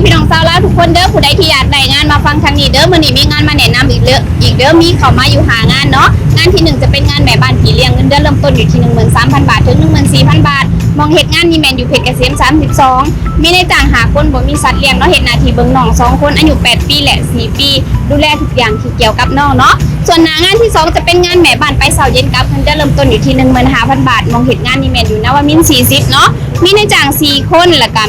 ພີ່ນ້ອງຊາວລາວທຸກຄົນເດີ ຜູ້ໃດທີ່ຢາກໄດ້ງານມາຟັງທາງນີ້ເດີ. ມື້ນີ້ມີງານມາແນະນຳອີກເລີ ອີກເດີ ມີເຂົ້າມາຢູ່ຫ້າງານເນາະ. ງານທີໜຶ່ງຈະເປັນງານແມ່ບ້ານພີ່ລ້ຽງ ເງິນເດືອນເລີ່ມຕົ້ນຢູ່ທີ່ໜຶ່ງໝື່ນສາມພັນບາດ ເຖິງໜຶ່ງໝື່ນສີ່ພັນບາດ. ໝ່ອງເຮັດງານນີ້ແມ່ນຢູ່ເພັດກະເສມສາມສິບສອງ ມີນາຍຈ້າງຫ້າຄົນ ບໍ່ມີສັດລ້ຽງເນາະ. ເຮັດໜ້າທີ່ເບິ່ງນ້ອງສອງຄົນ ອາຍຸແປດປີ ແລະ ສີ່ປີ ດູແລທຸກຢ່າງທີ່ກ່ຽວກັບນ້ອງເນາະ. ສ່ວນໜ້າງານທີສອງຈະເປັນງານແມ່ບ້ານໄປເຊົ້າເຢັນກັບ ເງິນເດືອນເລີ່ມຕົ້ນຢູ່ທີ່ໜຶ່ງໝື່ນຫ້າພັນບາດ. ໝ່ອງເຮັດງານນີ້ແມ່ນຢູ່ນາວະມິນສີ່ສິບເນາະ. ມີນາຍຈ້າງສີ່ຄົນ ແລ້ວກະ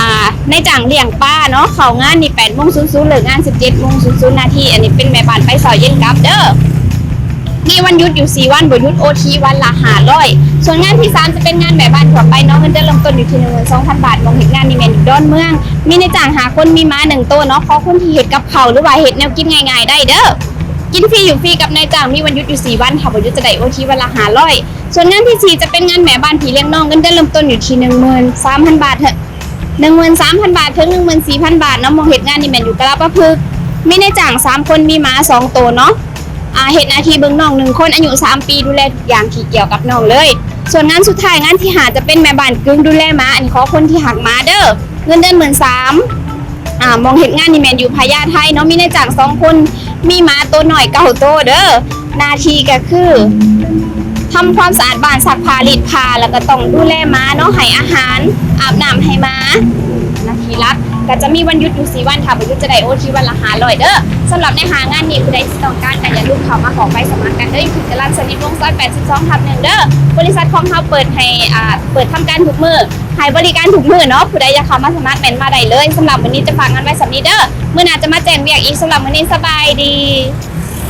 ອ່າ ນາຍຈ້າງລ້ຽງປາເນາະ. ເຂົ້າງານນີ້ແປດໂມງສູນສູນ ເລີກງານສິບເຈັດໂມງສູນສູນນາທີ. ອັນນີ້ເປັນແມ່ບ້ານໄປເຊົ້າເຢັນກັບເດີ. ມີວັນຢຸດຢູ່ສີ່ວັນ ບໍ່ຢຸດໂອທີວັນລະຫ້າຮ້ອຍ. ສ່ວນງານທີສາມຈະເປັນງານແມ່ບ້ານທົ່ວໄປເນາະ ເງິນເດືອນເລີ່ມຕົ້ນຢູ່ທີ່ໜຶ່ງໝື່ນສອງພັນບາດ. ໝ່ອງເຮັດງານນີ້ແມ່ນຢູ່ດອນເມືອງ ມີນາຍຈ້າງຫ້າຄົນ ມີໝາໜຶ່ງໂຕເນາະ. ຂໍຄົນທີ່ເຮັດກັບເຂົ້າ ຫຼືວ່າເຮັດແນວກິນງ່າຍໆໄດ້ເດີ. ກິນຟຣີຢູ່ຟຣີກັບນາຍຈ້າງ ມີວັນຢຸດຢູ່ສີ່ວັນ ຖ້າບໍ່ຢຸດຈະໄດ້ໂອທີວັນລະຫ້າຮ້ອຍ. ສ່ວນງານທີສີ່ຈະເປັນງານແມ່ບ້ານພີ່ລ້ຽງນ້ອງ ເງິນເດືອນເລີ່ມຕົ້ນຢູ່ທີ່ໜຶ່ງໝື່ນສາມພັນບາດ ເຖິງໜຶ່ງໝື່ນສາມພັນບາດ ເຖິງໜຶ່ງໝື່ນສີ່ພັນບາດເນາະ. ໝ່ອງເຮັດງານນີ້ແມ່ນຢູ່ກະລະປະພຶກ ມີນາຍຈ້າງສາມຄົນ ມີໝາສອງໂຕເນາະ. ອ່າ ເຮັດໜ້າທີ່ເບິ່ງນ້ອງໜຶ່ງຄົນ ອາຍຸສາມປີ ດູແລທຸກຢ່າງທີ່ກ່ຽວກັບນ້ອງເລີຍ. ສ່ວນງານສຸດທ້າຍ ງານທີຫ້າຈະເປັນແມ່ບ້ານກຶງ ດູແລໝາ. ອັນນີ້ຂໍຄົນທີ່ຮັກໝາເດີ ເງິນເດືອນໝື່ນສາມ. ອ່າ ໝ່ອງເຮັດງານນີ້ແມ່ນຢູ່ພະຍາໄທເນາະ ມີນາຍຈ້າງສອງຄົນ ມີໝາໂຕນ້ອຍເກົ້າໂຕເດີ. ໜ້າທີ່ກະຄືທຳຄວາມສະອາດບ້ານ ຊັກຜ້າລີດຜ້າ ແລ້ວກະຕ້ອງດູແລໝາເນາະ ໃຫ້ອາຫານ ອາບນ້ຳໃຫ້ໝາ. ໜ້າທີ່ຫຼັກກະຈະມີວັນຢຸດຢູ່ສີ່ວັນ ຖ້າບໍ່ຢຸດຈະໄດ້ໂອທີວັນລະຫ້າຮ້ອຍເດີ. ສຳລັບໃນຫ້າງານນີ້ ຜູ້ໃດທີ່ຕ້ອງການກະຢ່າລືມເຂົ້າມາຂໍໃບສະໝັກກັນເດີ ຢູ່ທີ່ຈະລັນສະນິດວົງ ຊອຍແປດສິບສອງທັບໜຶ່ງເດີ. ບໍລິສັດຂອງເຮົາເປີດໃຫ້ ອ່າ ເປີດທຳການທຸກມື້ ໃຫ້ບໍລິການທຸກມື້ເນາະ. ຜູ້ໃດຢາກເຂົ້າມາສະໝັກແມ່ນມາໄດ້ເລີຍ. ສຳລັບມື້ນີ້ຈະຝາກງານໄວ້ສ່ຳນີ້ເດີ ມື້ໜ້າຈະມາແຈ້ງວຽກອີກ. ສຳລັບມື້ນີ້ສະບາຍດີ.